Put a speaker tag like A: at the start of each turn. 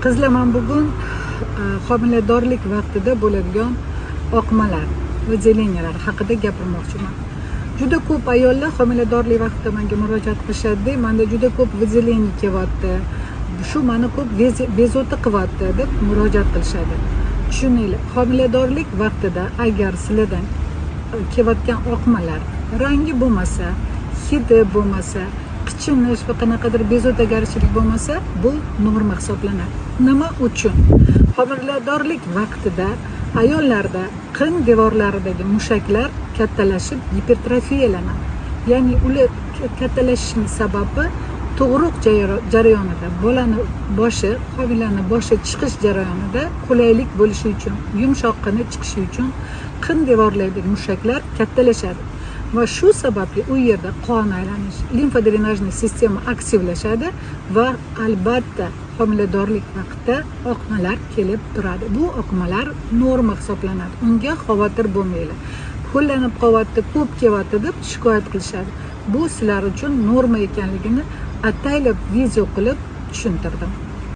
A: Qizlar, man bugun homiladorlik vaqtida bo'ladigan oqmalar, выделения lar haqida gapirmoqchiman. Juda ko'p ayollar homiladorlik vaqtida menga murojaat qilishadi, manda juda ko'p выделение kelyapti, shu mani ko'p bezovta qilyapti, deb murojaat qilishadi. Tushuninglar, homiladorlik vaqtida agar sizlardan kelayotgan oqmalar rangi bo'lmasa, hidi bo'lmasa, qichinish va qanaqadir bezovtagarchilik bo'lmasa, bu norma hisoblanadi. Nima uchun? Homiladorlik vaqtida ayollarda qin devorlaridagi mushaklar kattalashib, gipertrofiyalanadi. Ya'ni ular kattalashishining sababi tug'ruq jarayonida bolani boshi, homilani boshi chiqish jarayonida qulaylik bo'lishi uchun, yumshoqqina chiqishi uchun qin devorlaridagi mushaklar kattalashadi va shu sababli u yerda qon aylanish, limfodrenajniy sistema aktivlashadi va albatta homiladorlik vaqtida oqmalar kelib turadi. Bu oqmalar norma hisoblanadi, unga xavotir bo'lmanglar. Ho'llanib qolyapti, ko'p kelyapti, deb shikoyat qilishadi. Bu sizlar uchun norma ekanligini ataylab video qilib tushuntirdim.